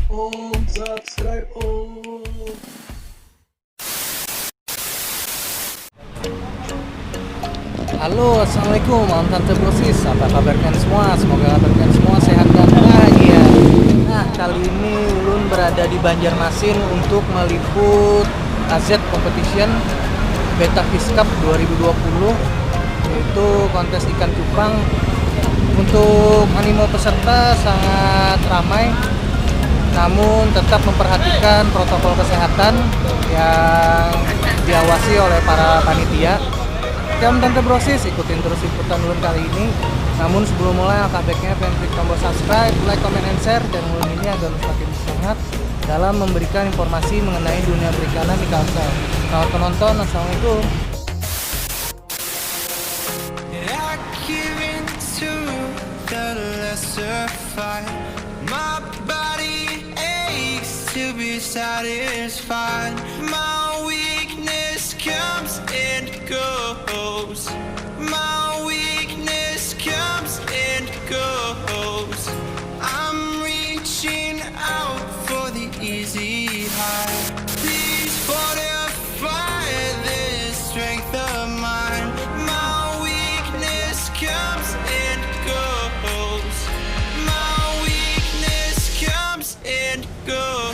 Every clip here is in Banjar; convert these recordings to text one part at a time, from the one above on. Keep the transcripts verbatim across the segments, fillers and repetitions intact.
Om, subscribe Om. Halo, assalamualaikum, Om Tante Brosis. Apa kabar kalian semua? Semoga kabar kalian semua sehat dan bahagia. Nah, kali ini ulun berada di Banjarmasin untuk meliput A Z Competition Beta Fish Cup dua ribu dua puluh, yaitu kontes ikan cupang. Untuk animo peserta sangat ramai, namun tetap memperhatikan protokol kesehatan yang diawasi oleh para panitia. Oke, Om Tante Brosis, ikutin terus liputan ulun kali ini. Namun sebelum mulai, alangkah baiknya pian klik tombol subscribe, like, comment, and share channel ulun ini agar ulun semakin semangat dalam memberikan informasi mengenai dunia perikanan di Kalsel. Selamat menonton, assalamualaikum. I give in to the lesser fight. My body aches to be satisfied. My weakness comes and goes. My weakness comes and goes. I'm reaching out for the easy high. Please fortify this strength of mine. My weakness comes and goes. My weakness comes and goes.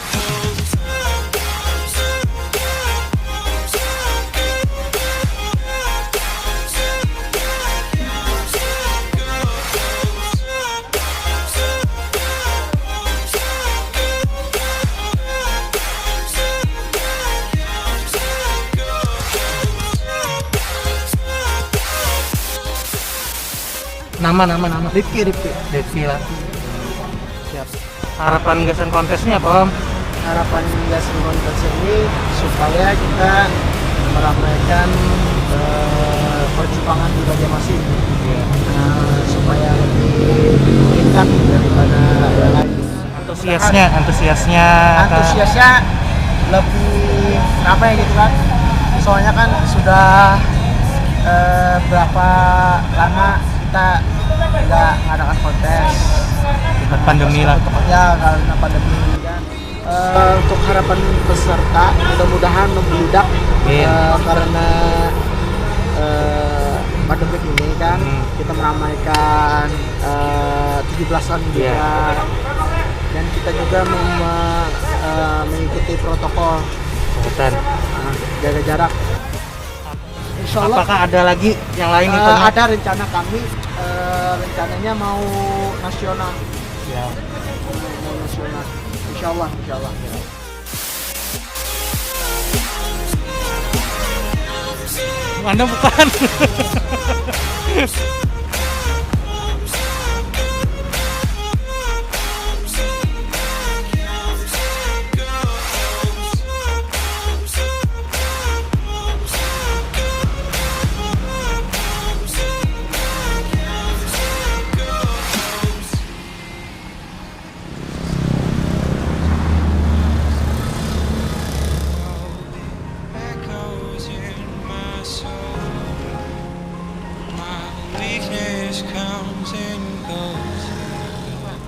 Nama, nama, nama. Rifki, Rifki. Rifki lah. Siap. Harapan gasan kontes ni apa, Om? Harapan gasan kontes ini supaya kita meramaikan, eh, percupangan di Banjarmasin. Iya. Nah, supaya lebih meningkat daripada yang lain. Antusiasnya, antusiasnya, antusiasnya lebih apa ya gitu kan. Soalnya kan sudah, eh, berapa lama kita nggak ngadakan kontes. Akibat pandemi lah. Ya, karena pandemi kan. Eh, untuk harapan peserta, mudah-mudahan membludak, eh, karena, eh, pandemi ini kan, hmm, kita meramaikan, eh, tujuh belasan juga. Iya. Dan kita juga mem-, eh, mengikuti protokol kesehatan. Nah, jaga jarak. Insya Allah. Apakah ada lagi yang lain, eh, eventnya? Ada rencana kami, eh, rencananya mau nasional. Ya. Mau nasional. Insya Allah, insya Allah. Mana bukan?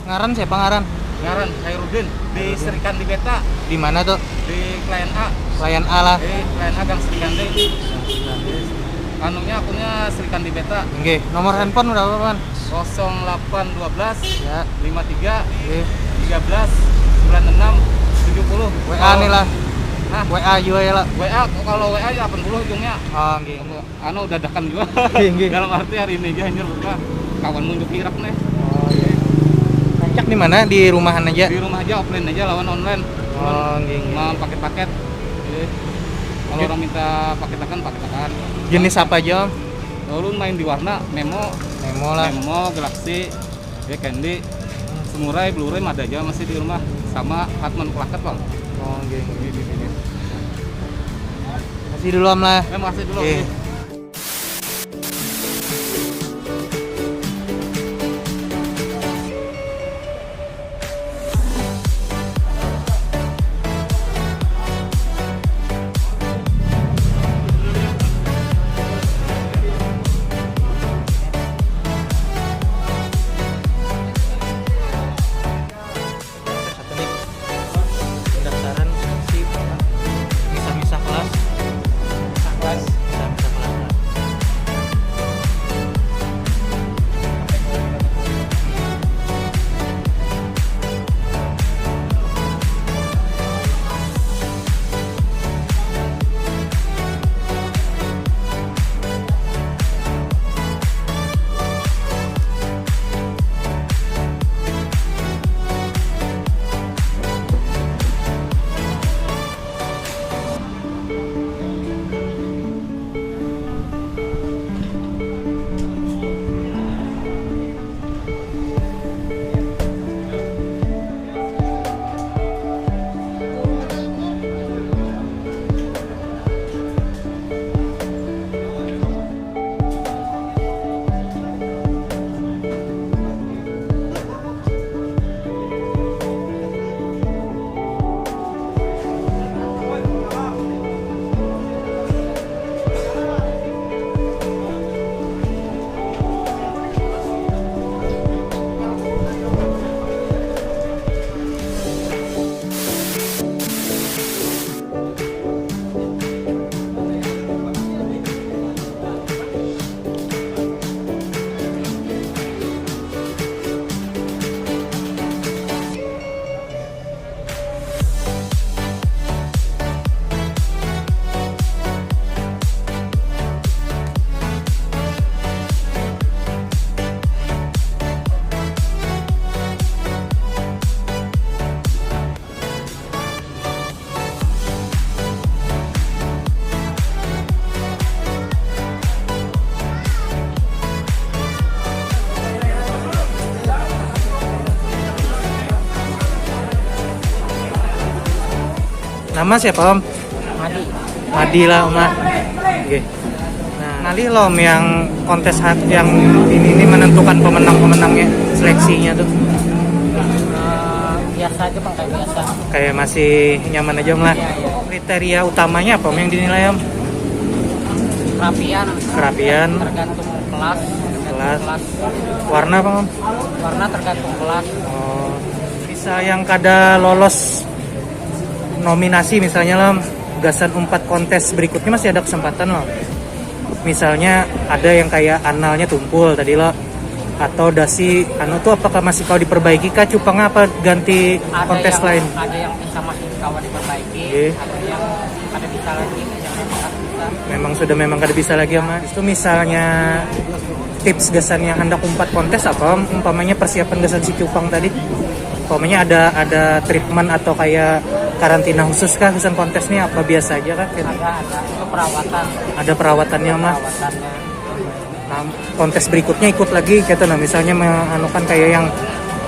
Ngaran siapa ngaran? Ngaran Khairuddin di Khairuddin. Sri Kandi Beta. Di mana tuh? Di Klien A. Klien A lah. Di Klien A Gang Sri Kandi. Anunya akunnya Sri Kandi Beta. Nggih, nomor handphone berapa, Pan? Kosong delapan dua belas, ya, lima tiga, nggih, tiga belas sembilan enam tujuh puluh. W A nih lah. Hah? W A juga ya lah. W A, kalau W A ya delapan puluh ujungnya. Oh, nggih. Anu, dadakan juga. Nggih, nggih. Dalam arti hari ini aja hanyar buka. Kawan munjuk hirak nih. Oh, iya. Rancak di mana? Di rumahan aja? Di rumah aja, offline aja lawan online. Oh, nggih, nggih. Mah paket-paket. Jadi, kalau orang minta paketakan, paketakan. Jenis apa aja, Om? Ulun main di warna, Memo. Memo lah. Memo, Galaxy, ya, Candy. Samurai, Blu-ray ada aja masih di rumah. Sama Hatman Plaket, Bang. Oh, nggih, nggih, nggih, nggih. Makasih dulu, Om, lah. Ya, makasih dulu. Nggih. Satu nih. Nama siapa, Om? Madi. Madi lah, Om lah. Oke. Nah, ngalih lo, Om, yang kontes hat yang ini, ini menentukan pemenang-pemenangnya, seleksinya tuh. Eh, biasa aja, Bang, kayak biasa. Kayak masih nyaman aja, Om lah. Iya, iya. Kriteria utamanya apa, Om, yang dinilai, Om? Kerapian. Kerapian. Tergantung kelas. Kelas. Warna apa, Om? Warna tergantung kelas. Oh. Misal yang kada lolos nominasi misalnya lah, gasan umpat kontes berikutnya masih ada kesempatan loh. Misalnya ada yang kayak analnya tumpul tadi loh, atau dasi anu tuh, apakah masih kau diperbaiki kah cupangnya, apa ganti kontes lain? Ada yang bisa masih kawa diperbaiki, ada yang kada bisa lagi, yang memang kada bisa. Memang sudah memang kada bisa lagi ya, Mas. Itu misalnya tips gasan yang hendak umpat kontes apa, umpamanya persiapan gasan si cupang tadi? Umpamanya ada ada treatment atau kayak karantina khusus kah gasan kontes nih, apa biasa aja kah? Ada, ada. Itu perawatan. Ada perawatannya, Mas. Perawatannya. Nah, kontes berikutnya ikut lagi gitu, nah, misalnya menganukan kayak yang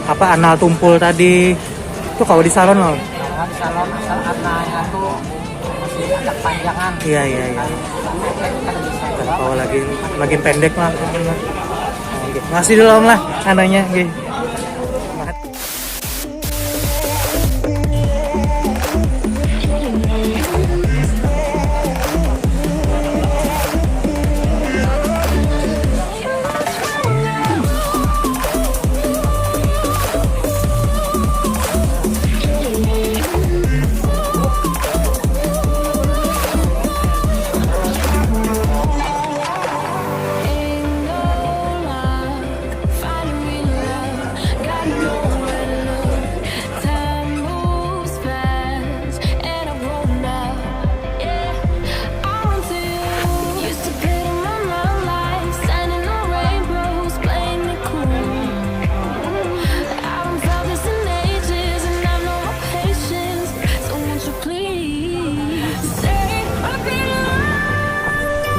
apa, anal tumpul tadi itu, kalau di salon loh. Kalau di salon asal analnya tuh masih agak panjangan. Iya, iya, iya. Kalau pendek kan bisa. Kalau lagi makin pendek lah. Oke. Masih dulu, Om lah, ananya, oke.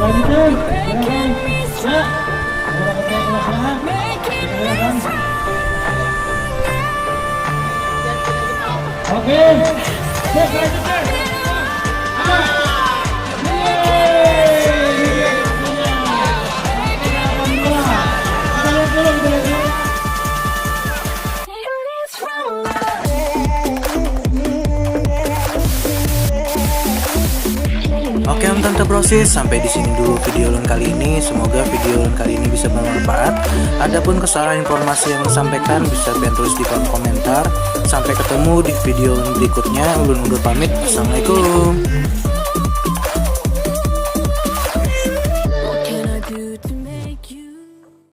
Selanjutnya, silakan. Ya. Ada ketua kelas A. Silakan. Oke. Cek lagi, cek. Ah. Yeay. Kita lihat dulu, kita lihat dulu. Oke, Om Tante Brosis, sampai di sini dulu video ulun kali ini. Semoga video ulun kali ini bisa bermanfaat. Adapun kesalahan informasi yang disampaikan bisa pian tulis di kolom komentar. Sampai ketemu di video ulun berikutnya. Ulun undur pamit. Assalamualaikum.